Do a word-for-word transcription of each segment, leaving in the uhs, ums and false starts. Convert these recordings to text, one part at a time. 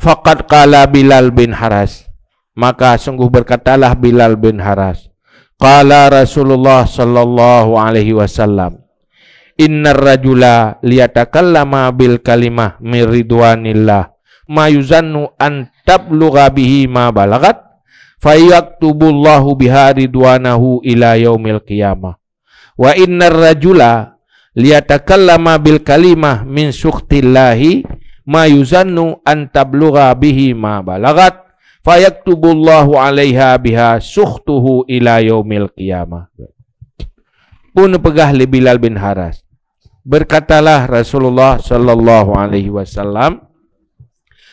Faqad qala Bilal bin Haras. Maka sungguh berkatalah Bilal bin Haras, qala Rasulullah sallallahu alaihi wasallam, "Innar rajula liyatakallama bil kalimah min ridwanillah ma yuzannu an tablugha bihi ma balagat, fayaktubullahu biha ridwanahu ila yaumil qiyamah. Wa innar rajula liyatakallama bil kalimah min sukhtillahi ma yuzannu an tablugha bihi ma balagat, fayaktubullahu alaiha biha sukhtuhu ila yaumil qiyamah." Pun peugah lé Bilal bin Haras, berkatalah Rasulullah sallallahu alaihi wasallam,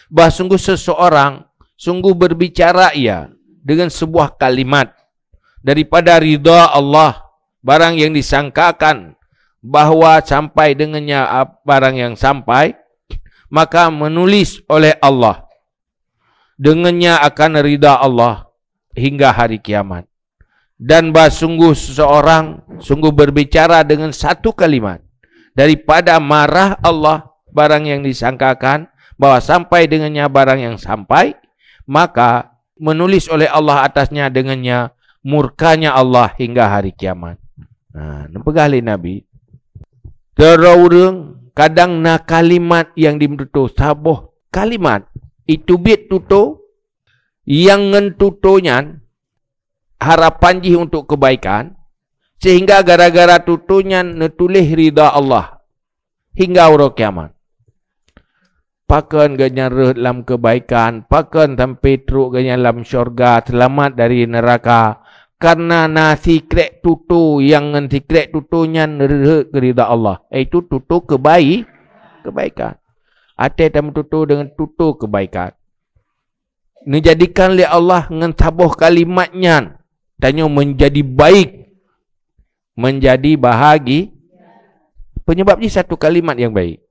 bah sungguh seseorang sungguh berbicara ia dengan sebuah kalimat daripada ridha Allah, barang yang disangkakan bahwa sampai dengannya ap-, barang yang sampai, maka menulis oleh Allah dengannya akan ridha Allah hingga hari kiamat. Dan bah sungguh seseorang sungguh berbicara dengan satu kalimat daripada marah Allah, barang yang disangkakan bahwa sampai dengannya barang yang sampai, maka menulis oleh Allah atasnya dengannya murkanya Allah hingga hari kiamat. Nah, neupeugah lé Nabi, sidroe ureuëng kadang na kalimat nyang dimeututoe, saboh kalimat, itu biet tutoe nyang ngon tutoe nyan harapan jih untuk kebaikan, sehingga gara-gara tutoe nyan neutuléh ridha Allah hingga uroe kiamat. Pakon geuhnyan rhot lam kebaikan, pakon sampai trok geuhnyan lam syurga, seulamat dari neuraka, kareuna na sikrek tutoe nyang ngon sikrek tutoe nyan rhot keu ridha Allah, yaitu tutoe kebai-, kebaikan. Até tameututoe deungon tutoe kebaikan. Neujadikan lé Allah ngon saboh kalimat nyan tanyoe meunjadi baik, meunjadi bahagi. Peunyeubab jih satu kalimat nyang baik.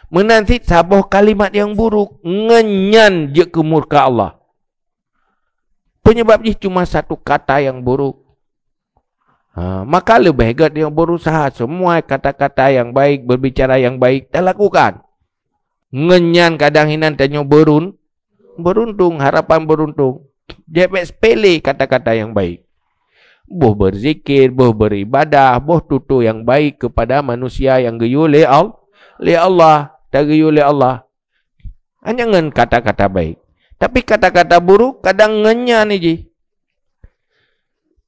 Meunan cit saboh kalimat nyang buruk, ngon nyan jeuet keu murka Allah. Peunyeubab jih cuma satu kata nyang buruk. Ha, maka leubeh gét tanyoe beurusaha semua kata-kata nyang baik, berbicara nyang baik talakukan. Ngon nyan kadang hinan tanyoe beurun-, beruntung, harapan beruntung. Jeuet bék sepele kata-kata nyang baik. Boh beuzikir, boh beribadah, boh tutoe nyang baik kepada manusia nyang geuyue lé Al-, lé Allah, tageuyue lé Allah. Hanya ngon kata-kata baik. Tapi kata-kata buruk kadang ngon nyan jih.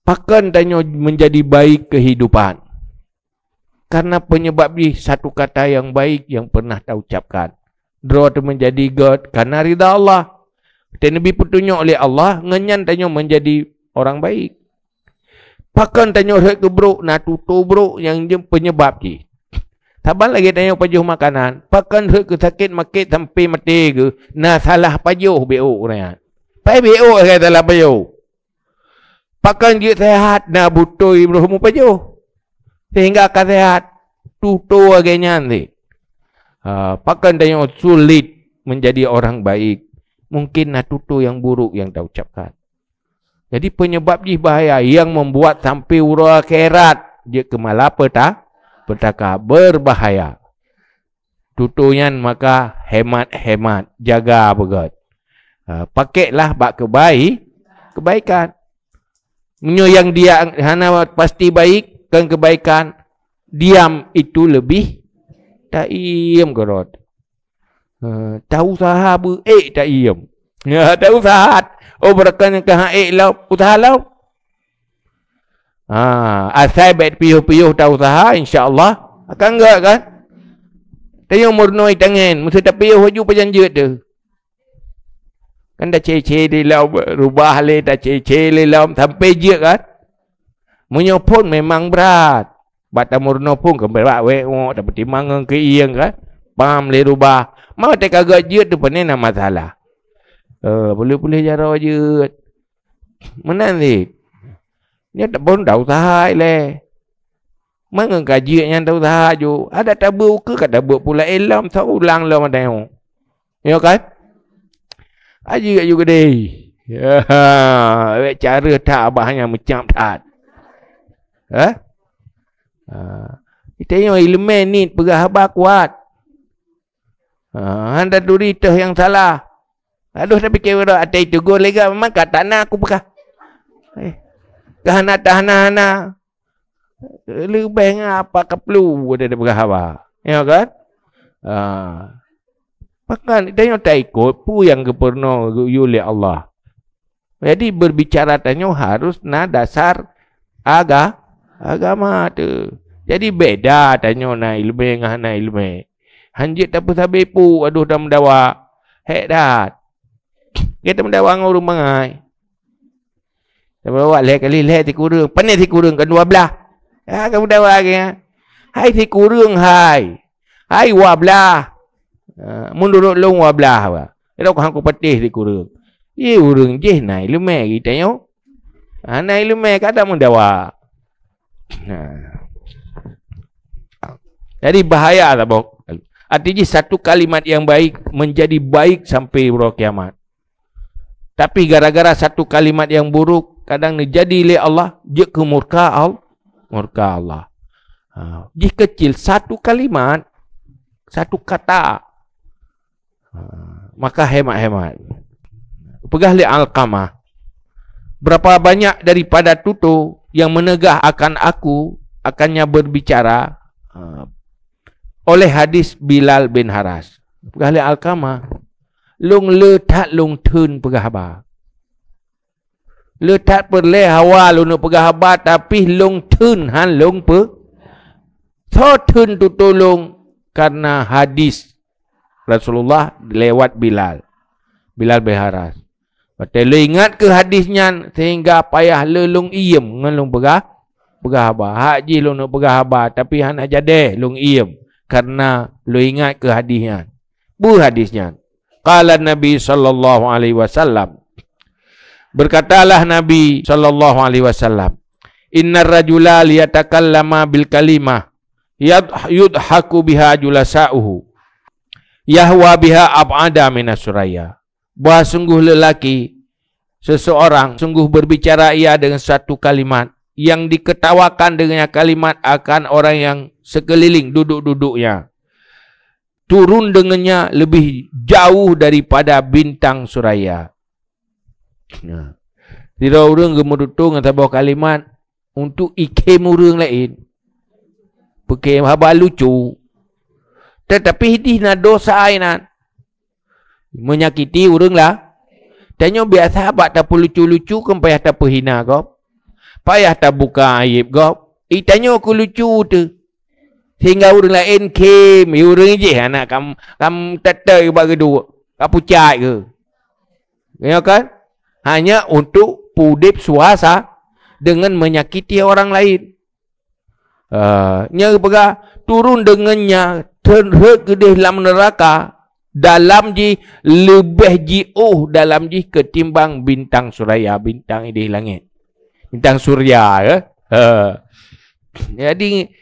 Pakon tanyoe meunjadi baik keuhidupan? Karena peunyeubab jih satu kata nyang baik nyang pernah taucapkan. Droe teuh meunjadi gét karena ridha Allah. Teuh neubi peutunyok lé Allah, ngon nyan tanyoe meunjadi orang baik. Pakon tanyoe rhot keu brok, na tutoe brok nyang jeuet peunyeubab jih. Saban lagée tanyoe pajoh makanan, pakon rhot keu sakét makét sampai maté geuh, na salah pajoh B O ureuëng nyan. Pai B O sagai salah pajoh. Pakon jeuet seuhat, na beutôi brôh meupajoh. Sehingga ka seuhat, tutoe lagée nyan cit. Ha, pakon tanyoe sulit meunjadi orang baik? Mungkin na tutoe nyang buruk nyang taucapkan. Jadi peunyeubab jih bahaya nyang membuat sampai uroe akhirat jeuet keu malapeta-, petaka, berbahaya. Tutoe nyan maka hemat-hemat, jaga beugét. Ha, pakeklah bak keubai-, kebaikan. Meunyoe nyang dia hana pasti baik, kon kebaikan, diam itu lebih taiem keurot. Ha, tausaha beu ék taiem. Ya, tausaha. Oh, beureukat nyang ka ék lom, usaha lom. Ha, asai bék piôh-piôh tausaha, insya Allah akan gét kan. Tanyoe meurunoe tangen, meuseu tapiôh laju pajan jeuet teuh. Kan tacé-cé di lom, rubah lé, tacé-cé lé lom, sampai jeuet kan. Meunyoe phon memang brat. Bak tameurunoe phon keu brat wék ngok, tapeutimang ngon keuieng kan. Pam lé rubah. Maka teuka gét jeuet teuh pane na masalah. Eh, puléh-puléh jaroe jeuet. Meunan cit. Nyan phon tausaha ilée. Mangat ka jeuet nyan tausaha ju. Adak tabeuet ukeue ka tabeuet pula ilom, sa ulang lom ada nyoe. Nyoe kan? Aji aju gede. Ya, wék cara that abah nyan meucam that. Ha? Ha. Kita nyoe ileumé nit peugah haba kuat. Ha, hana turi teuh nyang salah. Aduh, tapi kira até itu go lega memang ka tak na aku peugah. Eh. Ka hana, tak hana, hana. Leubeh ngon apa kaplu ada peugah haba. Ya kan? Ah. Pakan tanyoe taikot peue nyang geupeurunoe geuyue lé Allah. Jadi berbicara tanyoe harus na dasar aga-, agama tu. Jadi beda tanyoe na ileumé ngon hana ileumé. Hanjeuet tapeusabe peue aduh dan meudawa. Hék that. Kita meudawa ngon ureuëng bangai. Tapi awak lhée kali lhée sikureueng. Pane sikureueng kan dua blah. Ha, kamu dawa ke, ha? Hai sikureueng hai. Hai dua blah. Ha, menurut lôn dua blah bah. Tok hang kupeuteh sikureueng. Ye ureuëng jih na ileumé geutanyoe. Ha, na ileumé kada meudawa. Nah. Jadi bahaya lah boh. Arti jih satu kalimat yang baik menjadi baik sampai uroe kiamat. Tapi gara-gara satu kalimat yang buruk, kadang neujadi lé Allah jeuet keu murka Al-, murka Allah. Ha, jih kecil satu kalimat, satu kata. Ha, maka hemat-hemat. Peugah lé Alqamah, berapa banyak daripada tuto yang menegah akan aku, akannya berbicara, ha, oleh hadis Bilal bin Haras. Peugah lé Alqamah, lôn le that lôn theun peugah haba. Le that peureulée hawa lôn peugah haba, tapi lôn theun han lôn peu-, soe theun tuto lôn karena hadis Rasulullah lewat Bilal. Bilal bin Haras. Watée lôn ingat keu hadis nyan sehingga payah le lôn iem ngon lôn peugah, peugah haba. Hak jih lôn peugah haba, tapi hana jadeh lôn iem karena lôn ingat keu hadis nyan. Peue hadis nyan? Qala Nabi sallallahu alaihi wasallam. Berkatalah Nabi sallallahu alaihi wasallam, "Innar rajula liyatakallama bil kalimah yad-, yudhaku biha julasa'uhu, yahwa biha ab'ada minas suraya." Bahwa sungguh lelaki seseorang sungguh berbicara ia dengan satu kalimat yang diketawakan dengan kalimat akan orang yang sekeliling duduk-duduknya. Turun dengannya lebih jauh daripada bintang suraya. Nah. Sidroe ureuëng geumeututoe ngon saboh kalimat untuk ikhém ureuëng laén. Peukhém haba lucu. Tetapi idih na dosa inan. Menyakiti ureuëng lah. Tanyoe biasa bak tapeulucu-lucu kan payah tapeuhina gob. Payah tabuka aib gob. I tanyoe keu lucu teuh. Sehingga ureuëng laén khém, ureuëng jih anak kam, kam teuteu bak geuduek, ka pucat keu. Ya kan? Hanya untuk pudeb suasa dengan menyakiti orang lain. Ah, nyang geupeugah, turun deungon nya, teurhot keudeh lam neuraka, dalam jih leubeh jiôh dalam jih ketimbang bintang suraya, bintang ideh langét. Bintang surya, ya. Ha. Jadi,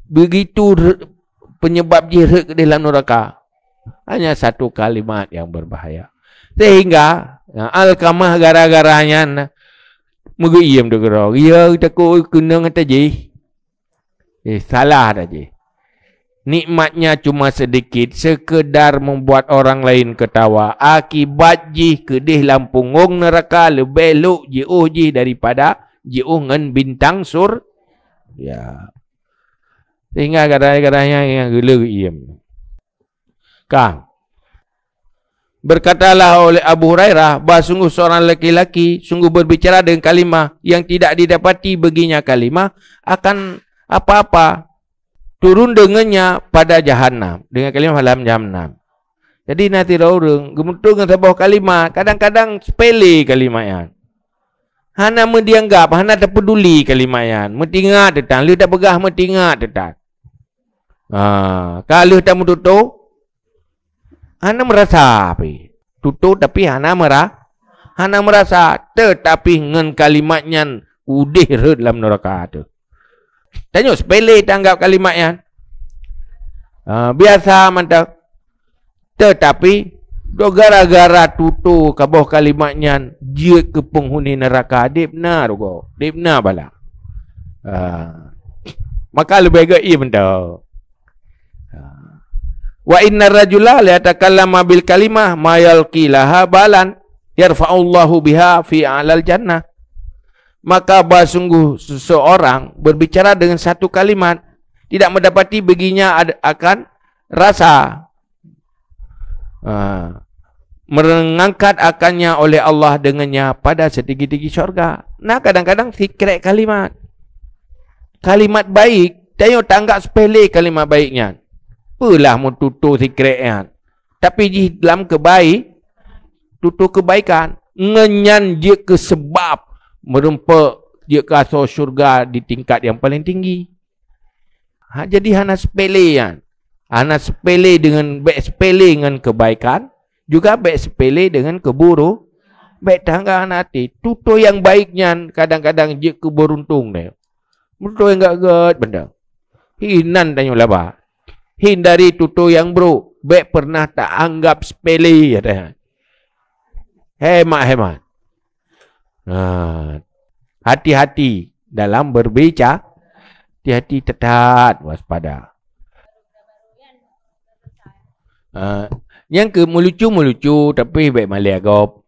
begitu re-, penyebab jih rhot keudeh lam neuraka. Hanya satu kalimat yang berbahaya. Sehingga, nah, Alkamah gara-gara nyan, meugeuyiem dikeurong. Ya, takot keunong ata jih. Eh, salah dah jih. Nikmatnya cuma sedikit, sekedar membuat orang lain ketawa. Akibat jih keudeh lam punggong neuraka leubeh lok jiôh jih daripada jiôh ngon bintang sur-, ya. Sehingga kadang-kadang nyang, nyang geuleu iem. Ka. Berkatalah oleh Abu Hurairah, bahwa sungguh seorang laki-laki sungguh berbicara dengan kalimah yang tidak didapati baginya kalimah akan apa-apa, turun dengannya pada jahanam, dengan kalimah dalam jahanam. Jadi, na sidroe ureuëng geumeututoe ngon saboh kalimah, kadang-kadang sepele kalimah nyan. Hana meudianggap, hana tapeduli kalimah nyan. Meutingat teuh tan, lheueh tapeugah meutingat teuh tan. Ha, ka lheueh tameututoe, hana meurasa pih. Tutoe tapi hana meura-, hana meurasa, teutapi ngon kalimat nyan udeh rhot lam neuraka teuh. Tanyoe sepele tanggap kalimat nyan. Ha, biasa mantong. Teutapi, do gara-gara tutoe kaboh kalimat nyan jeuet keu peunghuni neuraka, deb na rugoe, deb na bala. Ha. Maka leubeh geuiem mantong. Ha. Wa innar rajula la yatakallama bil kalimah ma yalqi laha balan yarfa'ullahu biha fi a'lal jannah. Maka bahwa sungguh seseorang berbicara dengan satu kalimat, tidak mendapati baginya ad-, akan rasa, ha, mengangkat akannya oleh Allah dengannya pada setinggi-tinggi syurga. Nah, kadang-kadang sikrek kalimat. Kalimat baik, tanyoe tanggap sepele kalimat baik nyan. Peue lah meututoe sikrek nyan. Tapi jih dalam kebai-, tutoe kebaikan. Ngon nyan jeuet keu sebab meurumpok jeuet keu asoe syurga di tingkat yang paling tinggi. Ha, jadi hana sepele nyan. Hana sepele dengan, bèk sepele ngon kebaikan, juga bèk sepele dengan keburu-, bèk tanggap hana até. Tutoe nyang baik nyan kadang-kadang jeuet keu beuruntung deh. Tutoe nyang gèt-gèt banda. Hinan tanyoe laba. Hindari tutoe nyang brôk, bèk pernah taanggap sepele, kata. Hemat-hemat. Nah, hati-hati dalam berbicara. Hati-hati, tetat waspada. Ah, nyang keu meulucu-meulucu, tapi bèk malèe gob.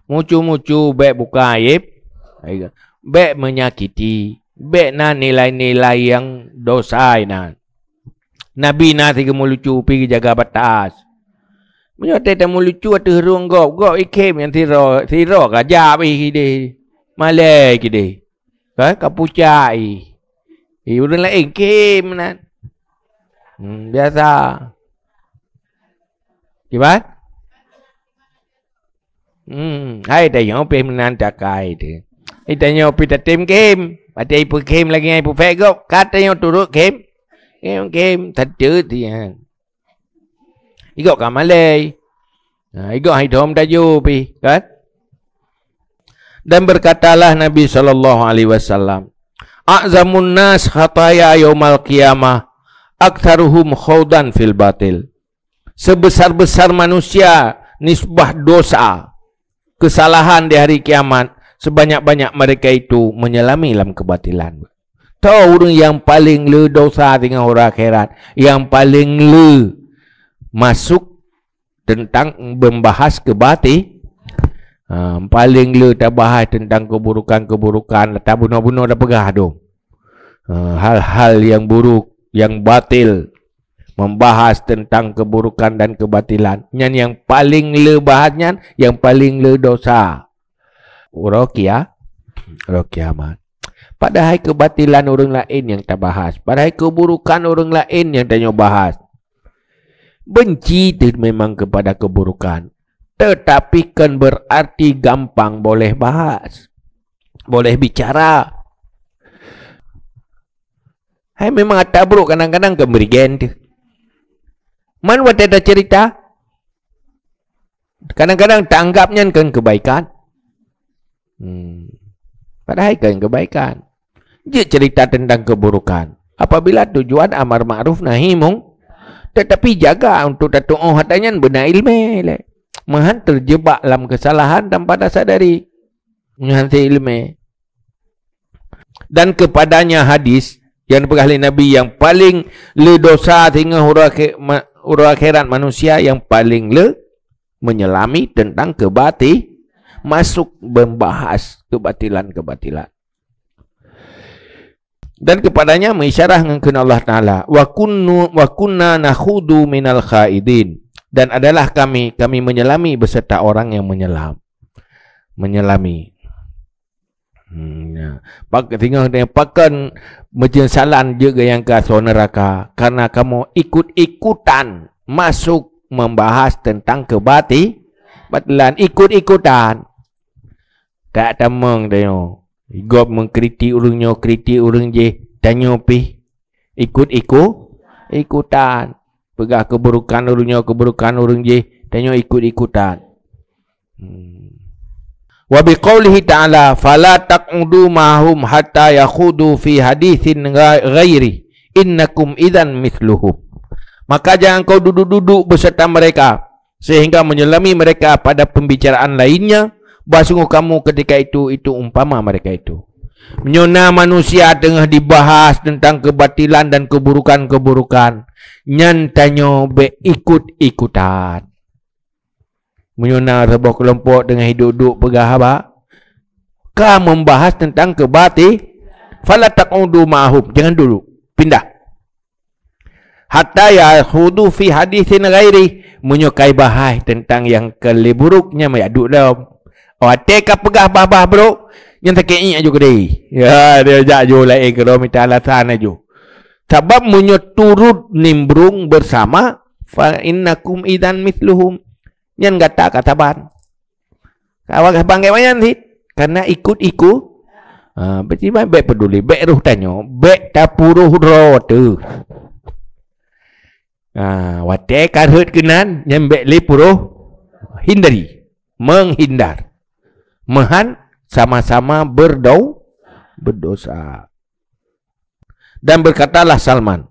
Mucu-mucu, bèk buka aib. Bèk menyakiti. Bèk na nilai-nilai nyang dosa inan. Nabi na sigeumeu lucu pi geujaga batas. Meunyoe watèe tameulucu ateueh rhueng gob, gob ikhém nyang sidroe, sidroe ka jak ih idéh. Malèe idéh. Kan? Ka pucak ih. Ih, ureueng laén khém nan. Hmm, biasa. Kiban? Hmm, hai tanyoe pih meunan takai teuh. Hai tanyoe pih tatém khém. Watèe ipeukhém lagèe nyan ipeuphèk gob, ka tanyoe turot khém. Khém, khém, tateuet nyan. Igob ka malèe. Ha, igob hai dom tajo pih, kan? Dan berkatalah Nabi sallallahu alaihi wasallam, "A'zamun nas khataya yaumal qiyamah, aktsaruhum khaudan fil batil." Sebesar-besar manusia nisbah dosa, kesalahan di hari kiamat, sebanyak-banyak mereka itu menyelami lam kebatilan. Toh ureueng nyang paleng le dosa singoh uroe akhirat, nyang paleng le masuk teuntang membahas keubati-, ha, paleng le tabahas teuntang keuburukan-keuburukan, tabunoe-bunoe tapeugah dong. Ha, hal-hal nyang buruk, nyang batil, membahas teuntang keuburukan dan keubatilan. Nyan nyang paleng le bahas nyan, nyang paleng le dosa. Uroe kia-, uroe kiamat. Padahai keubatilan ureueng laén nyang tabahas, padahai keuburukan ureueng laén nyang tanyoe bahas. Benci teuh memang keupada keuburukan, teutapi kon beurarti gampang boleh bahas, boleh bicara. Hai memang ata brok kadang-kadang kon meurigen teuh. Man watèe taceurita, kadang-kadang taanggap nyan kon keubaikan. Hmm. Padahai kon keubaikan. Jeuet ceurita teuntang keuburukan. Apabila tujuan amar ma'ruf nahi mung-, teutapi jaga untuk tatuoh ata nyan beuna ileumèe lé. Meuhan teujeubak lam keusalahan tanpa tasadari. Meuhan si ileumèe. Dan keupadanya hadis nyang dipeugah lé Nabi, nyang paleng le dosa singoh uroe akhe-, ma-, uroe akhirat manusia nyang paleng le menyelami teuntang keubati-, masuk membahas keubatilan-keubatilan. Dan keupadanya meuisyarah ngon kheun Allah Taala, "Wa kunnu, wa kunna nakhudu minal khaidin." Dan adalah kami, kami menyelami beserta orang yang menyelam. Menyelami. Hmm, ya. Pak, tengok dia, pakon meujeusalan jeuet geuh nyang keu asoe neuraka, karena kamoe ikut-ikutan masuk membahas teuntang keubati-, batilan, ikut-ikutan. Tak tamong tanyoe. Gob meukritik ureueng nyoe, kritik ureueng jéh, tanyoe pih ikut-iku-, ikutan. Peugah keuburukan ureueng nyoe, keuburukan ureueng jéh, tanyoe ikut-ikutan. Hmm. Wa biqaulihi ta'ala, "Fala taq'udu ma'ahum hatta yakhudu fi haditsin gha-, ghairi, innakum idzan mitsluhum." Maka jangan kau duduk-duduk beserta mereka, sehingga menyelami mereka pada pembicaraan lainnya, bahwa sungguh kamu ketika itu, itu umpama mereka itu. Meunyoe na manusia teungoh dibahas teuntang keubatilan dan keuburukan-keuburukan, nyan tanyoe bék ikut-ikutan. Meunyoe na saboh keulompok teungoh duek-duek peugah haba, ka membahas teuntang keubati-, fala taqudu ma'ahum, jangan dulu, pindah. Hatta yakhudu fi haditsin ghairi, meunyoe kai bahas teuntang nyang ka lé buruk, nyan meuyak duek lom. Watée ka peugah bah-bah brok, nyan sakét iék aju keudeh. Ya, dia jak ju laén keudroe mita alasan aju. Sabab meunyoe turut nimbrung beusama, fa innakum idzan mitsluhum. Nyan gata ka saban. Ka awak saban keu nyan cit. Karena ikut-ikut. Ha, berarti bék peduli, bék roh tanyoe, bék tapuroh droe teuh. Ha, watée ka rhot keunan, nyan bék lé puroh, hindari, menghindar. Meuhan sama-sama berdau-, berdosa. Dan berkatalah Salman,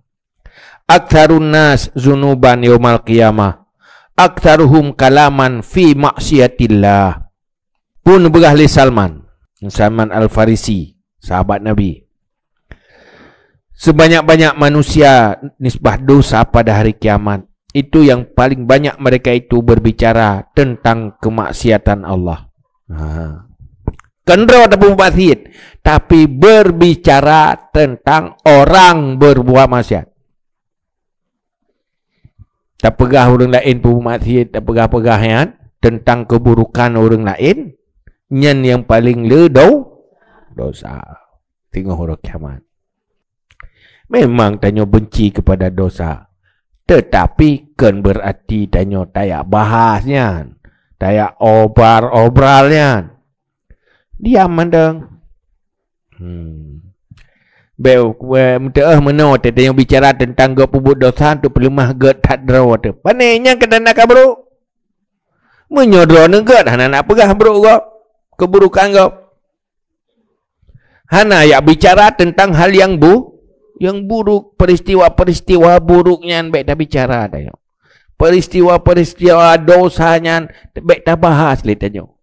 "Aktsarun nas zunuban yaumal qiyamah, aktsaruhum kalaman fi maksiatillah." Pun beugah lé Salman, Salman Al-Farisi, sahabat Nabi, "Sebanyak-banyak manusia nisbah dosa pada hari kiamat, itu yang paling banyak mereka itu berbicara tentang kemaksiatan Allah." Ha. Kon droe tapeubuet maksiat, tapi berbicara tentang orang berbuat maksiat. Tapeugah ureuëng laén peubuet maksiat, tapeugah-peugah nyan teuntang keuburukan ureuëng laén, nyan nyang paleng le do-, dosa teungoh uroe kiamat. Memang tanyoe benci keupada dosa, teutapi kon beurati tanyoe tajak bahas nyan, tajak obral-obral nyan. Diam mandang. Hmm. Bék, bék meuteumeunoe teuh tanyoe bicara teuntang gob peubuet dosa untuk peuleumah gét that droe teuh. Pane nyang keunan ka brok? Meunyoe droeneuh gét hana na peugah brok gob, keuburukan gob. Hana jak bicara teuntang hal nyang bu-, nyang buruk, peristiwa-peristiwa buruk nyan bék tabicara tanyoe. Peristiwa-peristiwa dosa nyan bék tabahas lé tanyoe.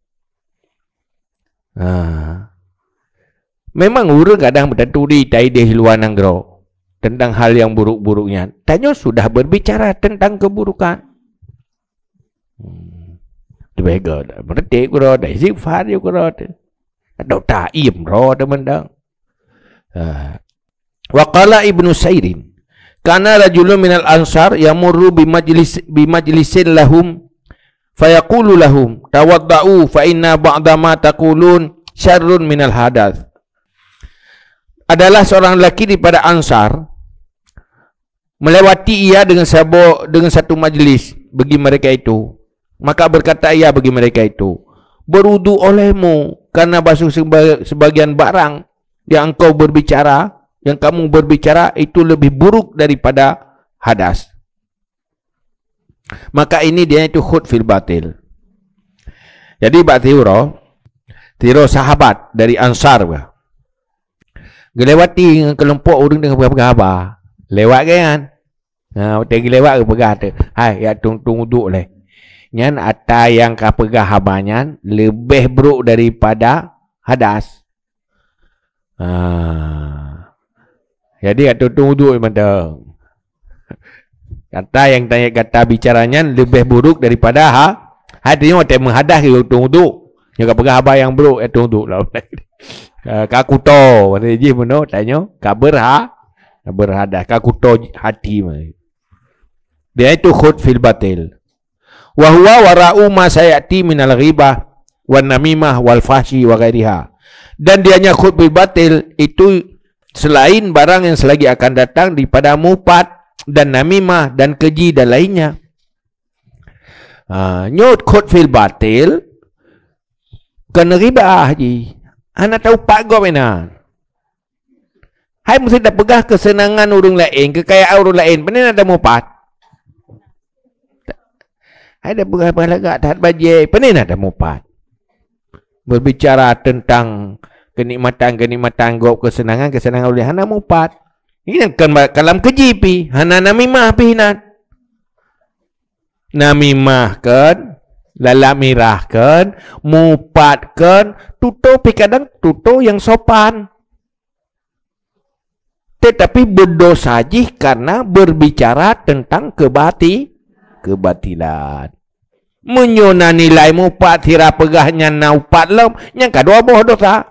Ha. Memang ureuëng kadang meutaturi taideh luwa nanggroe teuntang hal nyang buruk-buruk nyan. Tanyoe sudah berbicara teuntang keuburukan. Hmm. Leubeh gét meureutek keudroe, dan istighfar ju keudroe teuh. Atau taiem droe teuh mandang. Ha. Wa qala Ibnu Sairin, "Kana rajulun minal ansar yamurru bi majlis, bi majlisin lahum, fayaqulu lahum, 'Tawadda'u fa inna ba'da ma taqulun syarrun minal hadath.'" Adalah seorang lelaki daripada Ansar melewati ia dengan sabo-, dengan satu majlis bagi mereka itu. Maka berkata ia bagi mereka itu, "Berwudu olehmu, karena basuh seba-, sebagian barang yang engkau berbicara, yang kamu berbicara itu lebih buruk daripada hadas." Maka ini dia itu khud fil batil. Jadi bak tiuroe, tiuroe sahabat dari Ansar bah. Geulewati ngon keulompok ureuëng teungoh peugah-peugah haba. Lewat geuh nyan. Ha, watée geulewat geupeugah teuh, "Hai, jak tueng-tueng uduk lé." Nyan ata nyang ka peugah haba nyan leubeh brok daripada hadas. Ha. Jadi jak tueng-tueng uduk mantong. Ata nyang ta-, gata bicara nyan leubeh buruk daripada ha-, hai tanyoe watée meuhadas geutueng uduk. Nyoe ka peugah haba nyang brok, jak tueng uduk lah. Eh, ka kuto, maksud jih meunoe tanyoe ka berha-, berhadas, ka kuto hati mah. Dia itu khud fil batil. Wa huwa wara'u ma sayati minal ghibah, wan namimah, wal fahsyi wa ghairiha. Dan dianya khud fil batil itu selain barang yang selagi akan datang daripada mupat dan namimah dan keji dan lainnya. Ha, nyoe khud fil batil, kon ghibah jih. Hana taupat gob inan. Hai meusti tapeugah keuseunangan ureuëng laén, keukayaan ureuëng laén, pane na tamupat? Hai tapeugah-peugah lagak that bajée, pane na tamupat? Berbicara tentang kenikmatan-kenikmatan gob, keuseunangan-keuseunangan ureuëng laén, hana mupat. Ini kan ba-, kalam keji pih, hana namimah pih nan. Namimah kan, lalap mirah kan, mupat kan, tutoe pih kadang tutoe nyang sopan. Tetapi berdosa jih karena berbicara tentang kebati-, kebatilan. Meunyoe na nilai meupat sira peugah nyan na upat lom, nyan ka dua boh dosa.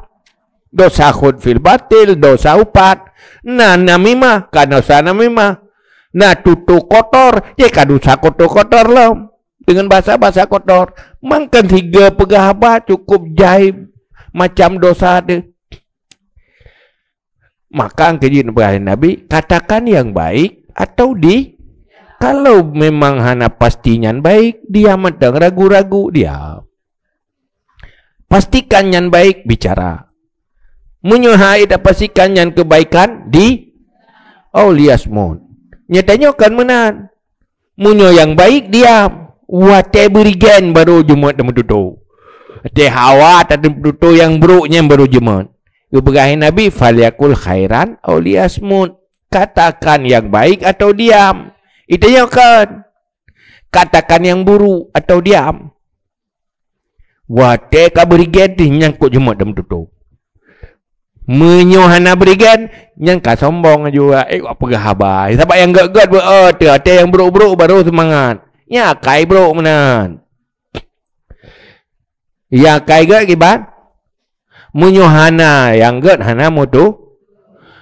Dosa khut fil batil, dosa upat. Na namimah, ka dosa namimah. Na tutoe kotor, ya ka dosa kotor-kotor lom. Dengan bahasa-bahasa kotor. Mangkan siga peugah haba cukup jai macam dosa tu. Maka keujeuet peugah Nabi, katakan yang baik atau di, kalau memang hana pasti nyan baik, diam mantong, ragu-ragu, diam. Pastikan nyan baik, bicara. Meunyoe hai tapastikan nyan kebaikan, di, au liyasmut. Nyata nyoe kan meunan. Meunyoe nyang baik, diam. Watée beurigen baru jeumeut dan meututoe. Watée hawa dan meututoe nyang brok nyan baru jeumeut. Geupeugah Nabi, "Falyakul khairan au liyasmut." Katakan yang baik atau diam. Itu yang kan. Katakan yang buruk atau diam. Watée ka beurigen teuh nyang kok jeumeut dan meututoe. Meunyoe hana beurigen, nyang ka sombong aju, eh, wak peugah haba. Sabab nyang gét-gét beu, oh, teuh, watée nyang brok-brok baru seumangat. Nyang akai brok meunan. Nyang akai gét kiban? Meunyoe hana nyang gét, hana meutu-,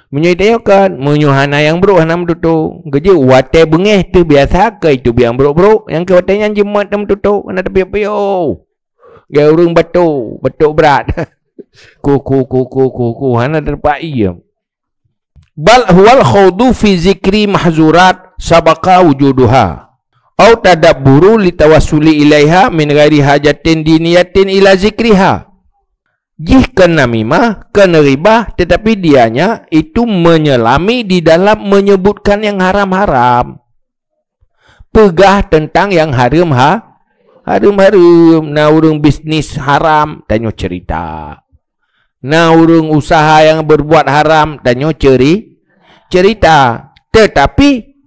Meunyoe tayue kan, meunyoe hana nyang brok hana meututoe. Keujeuet watée beungéh teuh biasa keu itu nyang brok-brok, nyang keu watée nyan jeumeut dan meututoe, hana tapiôh-piôh. Gaya ureuëng batuk, batuk brat. Ku, ku, ku, ku, ku, ku, hana teupat ie. Bal huwal khawdu fi zikri mahzurat sabaqa wujuduha. Au tadabburu litawassuli ilaiha min ghairi hajatin diniyatin ila zikriha. Jih kon namimah, kon ribah, tetapi dianya itu menyelami di dalam menyebutkan yang haram-haram. Peugah tentang yang hareuem ha-, hareuem-hareuem. Na ureuëng bisnis haram, tanyoe cerita. Na ureuëng usaha yang berbuat haram, tanyoe ceri-, cerita. Tetapi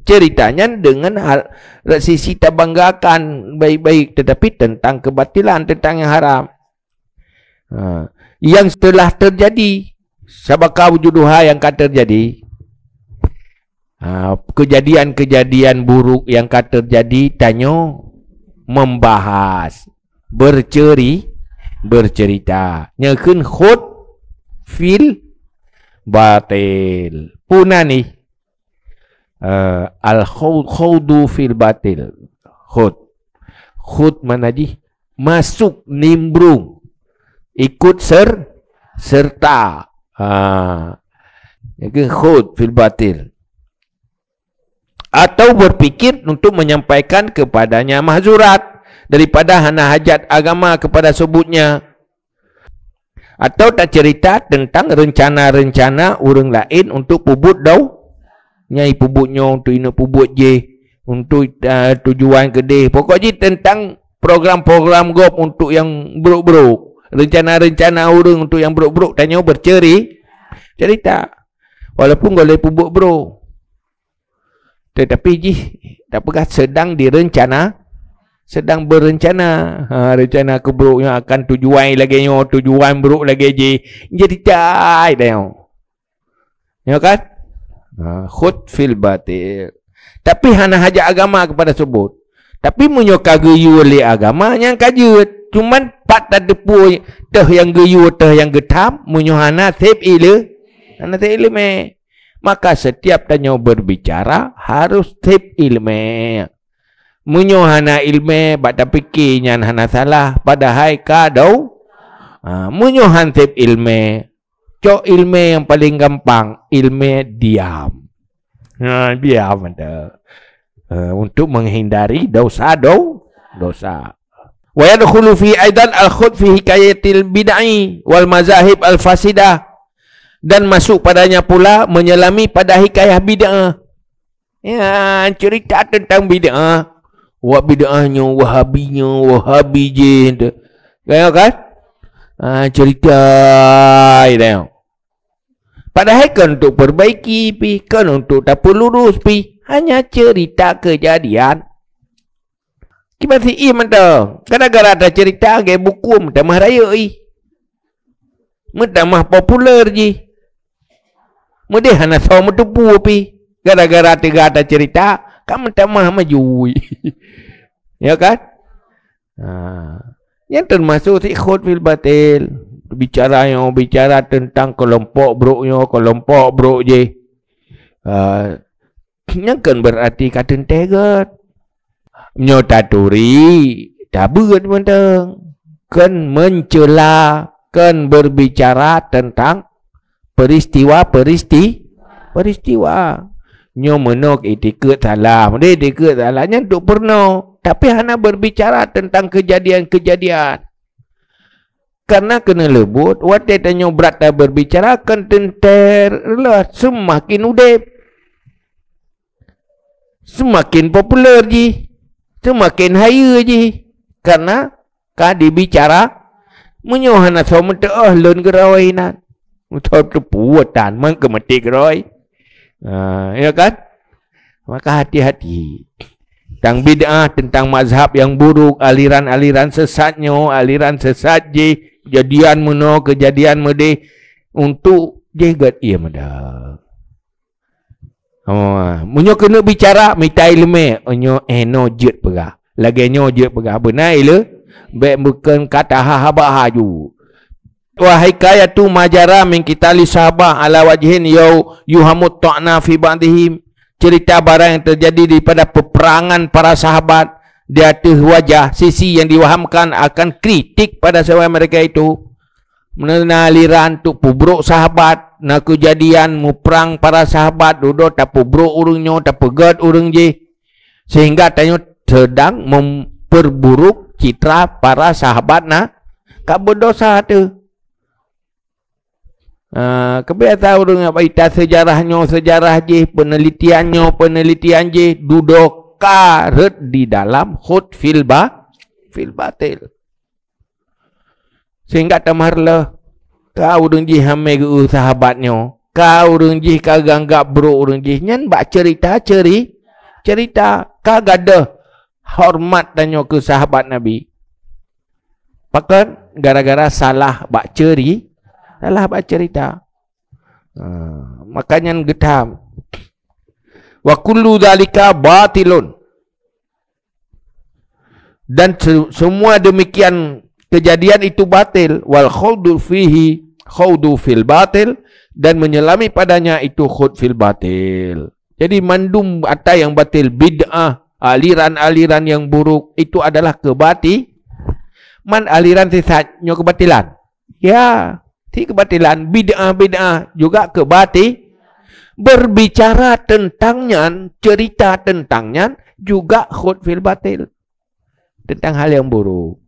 cerita nyan dengan hal, sisi tabanggakan baik-baik, tetapi tentang kebatilan, tentang yang haram. Ha, yang telah terjadi, sabaqa wujuduha, yang ka terjadi. Ha, kejadian-kejadian buruk yang ka terjadi, tanyoe membahas, berceri-, bercerita. Nyan kheun khud fil batil. Puna nih, eh, al-khawd-, khawdu fil batil. Khud. Khud mana jih? Masuk, nimbrung, ikut ser-, serta. Ha. Itu khud fil batil. Atau berpikir untuk menyampaikan kepadanya mahzurat daripada hana hajat agama kepada sebutnya. Atau tacerita tentang rencana-rencana ureuëng laén untuk peubuet dau-, nyai peubuet nyoe, untuk inok peubuet jih, untuk, eh, tujuan keudeh. Pokok jih tentang program-program gob untuk nyang brok-brok. Rencana-rencana ureuëng untuk nyang brok-brok, tanyoe berceri-, cerita. Walaupun gohlom peubuet brok. Tetapi jih tapeugah sedang direncana, sedang berencana. Ha, rencana keubrok nyoe akan tujuan lagée nyoe, tujuan brok lagée jih. Jadi cai dah nyoe. Nyoe kan? Ha, khud fil batil. Tapi hana hajat agama kepada sebut. Tapi meunyoe ka geuyue lé agama, nyan ka jeuet. Cuman pat tateupeue teuh nyang geuyue, teuh nyang geutham, meunyoe hana seb ile-, hana seb ileumé. Maka setiap tanyoe berbicara harus seb ileumé. Meunyoe hana ileumé, bak tapike nyan hana salah, padahai ka dau-, ha, meunyoe han seb ileumé, cok ileumé nyang paleng gampang, ileumé diam. Ha, diam anda. Ha, untuk menghindari dosa, do-, dosa. Wa yadkhulu fi aidan al-khud fi hikayatil bid'i wal mazahib al-fasidah. Dan masuk padanya pula menyelami pada hikayah bid'ah. Ya, cerita tentang bid'ah. Wak bid'ah nyoe, Wahabi nyoe, Wahabi jih tu. Kan, kan? Ha, cerita, you know. Padahai kon untuk perbaiki pih, kon untuk tapeulurus pih. Hanya cerita kejadian. Kiban si Im mantong. Gara-gara tacerita lagée buku meutamah rayeuk ih. Meutamah populer jih. Meudeh hana soe meuteupeue pih. Gara-gara teuga taceurita, ka meutamah maju. Ya kan? Ha. Nyan teumasuk syi'at fil batil. Bicara nyoe, bicara teuntang keulompok brok nyoe, keulompok brok jih. Ha. Nyan kon beurati ka teuntée gét. Nyoe taturi, tabeuet mantong. Kon meuncela, kon beurbicara teuntang peuristiwa-peuristi-, peuristiwa. Nyoe meunoe itikeuet salah, meudeh itikeuet salah, nyan untuk peurunoe. Tapi hana beurbicara teuntang keujadian-keujadian. Kareuna keuneuleubuet, watée tanyoe brat tabeurbicara, kon teuntée reuloh seumaken udeb, seumaken populer jih, seumaken hayeue jih. Kareuna ka dibicara, meunyoe hana soe meuteuoh lôn geurôi nan, soe teupeue tan, man keu maté geurôi. Ha, ya kan? Maka hati-hati. Tang bid'ah, teuntang mazhab nyang buruk, aliran-aliran sesat nyoe, aliran sesat jih, keujadian meunoe, keujadian meudeh, untuk jih gét ié meuda. Oh, meunyoe keuneuk bicara, mita iéleumé, nyoe, eh, nyoe jeuet peugah. Lagée nyoe jeuet peugah, beuna iéleumé, bék bukon kata ha-, haba haju. Wa hikayatu ma jara min qitali sahabah ala wajhin yau-, yuhamut ta'na fi ba'dihim. Cerita barang yang terjadi daripada peperangan para sahabat di ateueh wajah, sisi yang diwahamkan akan kritik pada sahabat mereka itu. Meunyoe na aliran untuk peubrok sahabat, na keujadian muprang para sahabat, dudoe tapeubrok ureuëng nyoe, tapeugét ureuëng jih. Sehingga tanyoe sedang memperburuk citra para sahabat na ka beudosa teuh. Ah, keubiasaan ureuëng nyang ita seujarah nyoe, seujarah jih, peunelitian nyoe, peunelitian jih, dudoe ka rhot di dalam khud fil ba-, fil batil. Sehingga tamah reuloh, ka ureuëng jih hamé geu sahabat nyoe, ka ureuëng jih ka ganggab brok ureuëng jih, nyan bak cerita, ceri-, cerita, ka gadôh horeumat tanyoe keu sahabat Nabi. Pakon? Gara-gara salah bak ceri-, salah bak cerita. Ha, maka nyan geutham. Wa kullu dzalika batilun. Dan se-, semua demikian kejadian itu batil. Wal khawdu fihi khawdu fil batil. Dan menyelami padanya itu khawd fil batil. Jadi mandum ata nyang batil, bid'ah, aliran-aliran nyang buruk, itu adalah keubati-, man aliran sesat nyoe keubatilan. Ya, si keubatilan, bid'ah-bid'ah juga keubati-, berbicara tentang nyan, cerita tentang nyan juga khawd fil batil. Tentang hal nyang buruk.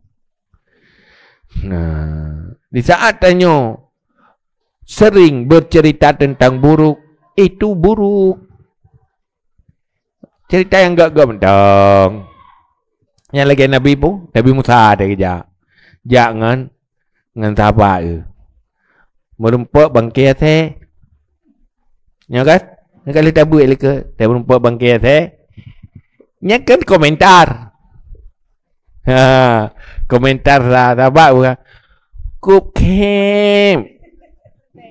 Nah, di saat tanyoe sering bercerita tentang buruk, itu buruk. Cerita nyang gét-gét mantong. Nyang lagée Nabi pu-, Nabi Musa teuh geujak. Jak ngon, ngon sahabat geuh. Meurumpok bangke asée. Nyoe kan? Nyoe kan lheueh tabeuet lé keu, tabeuet rumpok bangke asée. Nyan kan komentar. Ha, komentar sa-, sahabat bukan. Kup kem.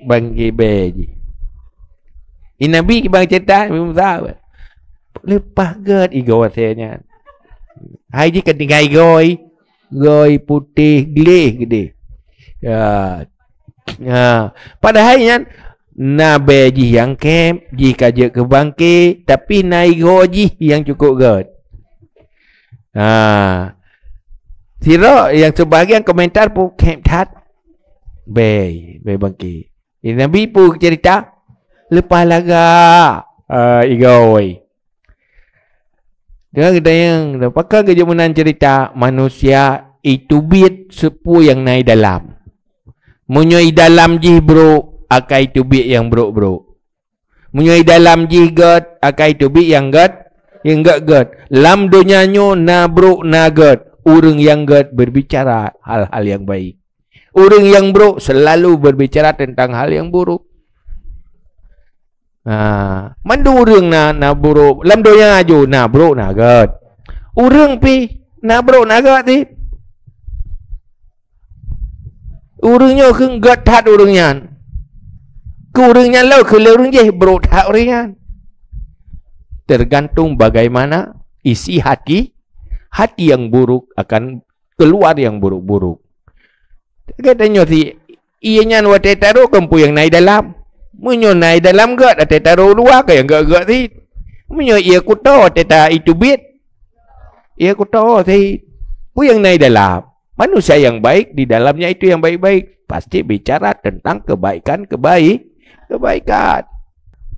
Bangke bée jih. I Nabi bang cerita, Nabi Musa. Leupah gét igoe asée nyan. Hai jih ka tinggai igoe. Gôi putéh gleh geude. Ya. Ya. Padahai nyan na bée jih nyang kém, jih ka jeuet keu bangke, tapi na igoe jih nyang cukôp gét. Ha. Sidroe nyang seubahagian komentar pu kém that. Bée, bée bangke. Di Nabi pu cerita, leupah laga, ah, igoe. Deungon geutanyoe, pakon geujok meunan cerita, manusia iteubiet seupue nyang na i dalam. Meunyoe i dalam jih brok, akai teubiet nyang brok-brok. Meunyoe i dalam jih gét, akai teubiet nyang gét, nyang gét-gét. Lam donya nyoe na brok na gét, ureuëng nyang gét berbicara hal-hal nyang baik. Ureuëng nyang brok selalu berbicara tentang hal nyang buruk. Ha, mandum ureuëng na, na buruk. Lam donya aju na brok na gét. Ureuëng pih na brok na gét pih. Ureuëng nyoe keuh gét that ureuëng nyan. Keu ureuëng nyan lom, keu lé ureuëng jih, brok that ureuëng nyan. Tergantung bagaimana isi hati. Hati yang buruk akan keluar yang buruk-buruk. Geutanyoe si, ie nyan watée tarok kan peue nyang na i dalam. Meunyoe na i dalam gét, watée tarok luwa kan nyang gét-gét cit. Meunyoe ie kuto watée ta iteubiet, ie kuto cit. Peue nyang na i dalam? Manusia yang baik, di dalamnya itu yang baik-baik, pasti bicara tentang kebaikan, kebaik, kebaikan.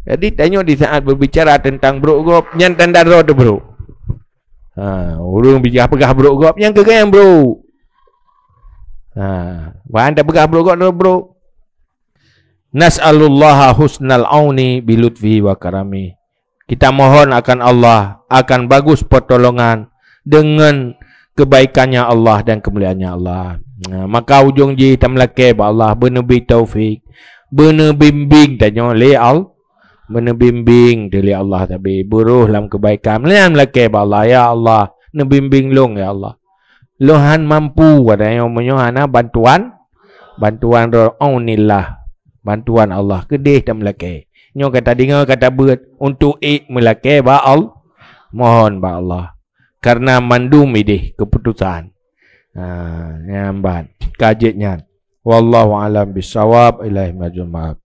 Jadi tanyoe di saat berbicara tentang brok gob, nyan tanda droe teuh brok. Ha, ureuëng bijah peugah brok gob, nyang keuh nyang brok. Ha, wan tapeugah brok gob, brok. Nas'alullaha husnal auni bilutfi wa karami. Kita mohon akan Allah akan bagus pertolongan dengan kebaikannya Allah dan kemuliaannya Allah. Nah, maka ujong jih tameulakée bak Allah, beuneubi taufik, beuneubimbing tanyoe lé Al-, beuneubimbing teuh lé Allah, tapi beurôh lam kebaikan. Meunan meulakée bak Allah, "Ya Allah, neubimbing lôn, ya Allah. Lôn han mampu," kata nyoe, meunyoe hana bantuan, bantuan droe, aunillah, bantuan Allah. Keudeh tameulakée. Nyoe ka tadeungoe, ka tabeuet, untuk ék meulakée bak Allah, mohon bak Allah. Karena mandum ideh keputusan. Ha, nyan ban. Ka jeuet nyan. Wallahu a'lam bissawab. Ilaihi marji'ul ma'ab.